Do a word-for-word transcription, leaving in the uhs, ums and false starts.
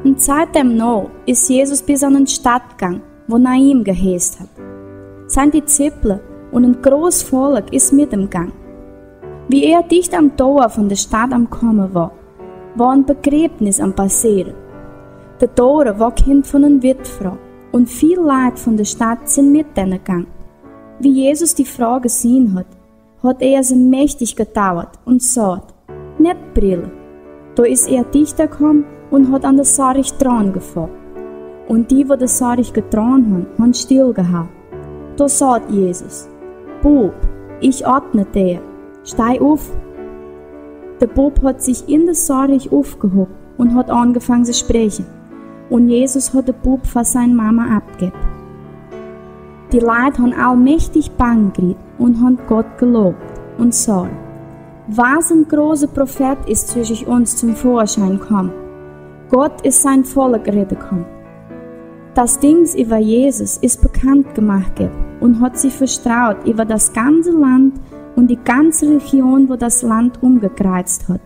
Un Zeit demno is Jesus bis an en Stadt gang, wo Naim geheest hat. Sein Disziple un en groß Volk is mit em gang. Wie er dicht am Tor von de Stadt am Komme war, war en Begräbnis am Passieren. De Tore war kind von en Witfrau, un viel Leid von de Stadt sin mit denne gang. Wie Jesus die Frau gesehen hat, hat er se mächtig getauert un saat: Net brille. Do is er dichter komm un hat an de Sorg dran gefaat. Un die, wo de Sorg getran han, han still gehaut. Do saat Jesus: Bub, ich ordne dir, stei auf. De Bub hat sich in de Sorg aufgehoben un hat angefangen zu sprechen. Un Jesus hat de Bub fa sein Mama abgeb. Die Leid han allmächtig bang griet un han Gott gelobt un saat: Was en großer Prophet is zwischen uns zum Vorschein komm. Gott is sein Volk redde komm. Das Dings über Jesus is bekannt gemacht geb un hat sich verstraut über das ganze Land un die ganze Region, wo das Land umgekreizt hat.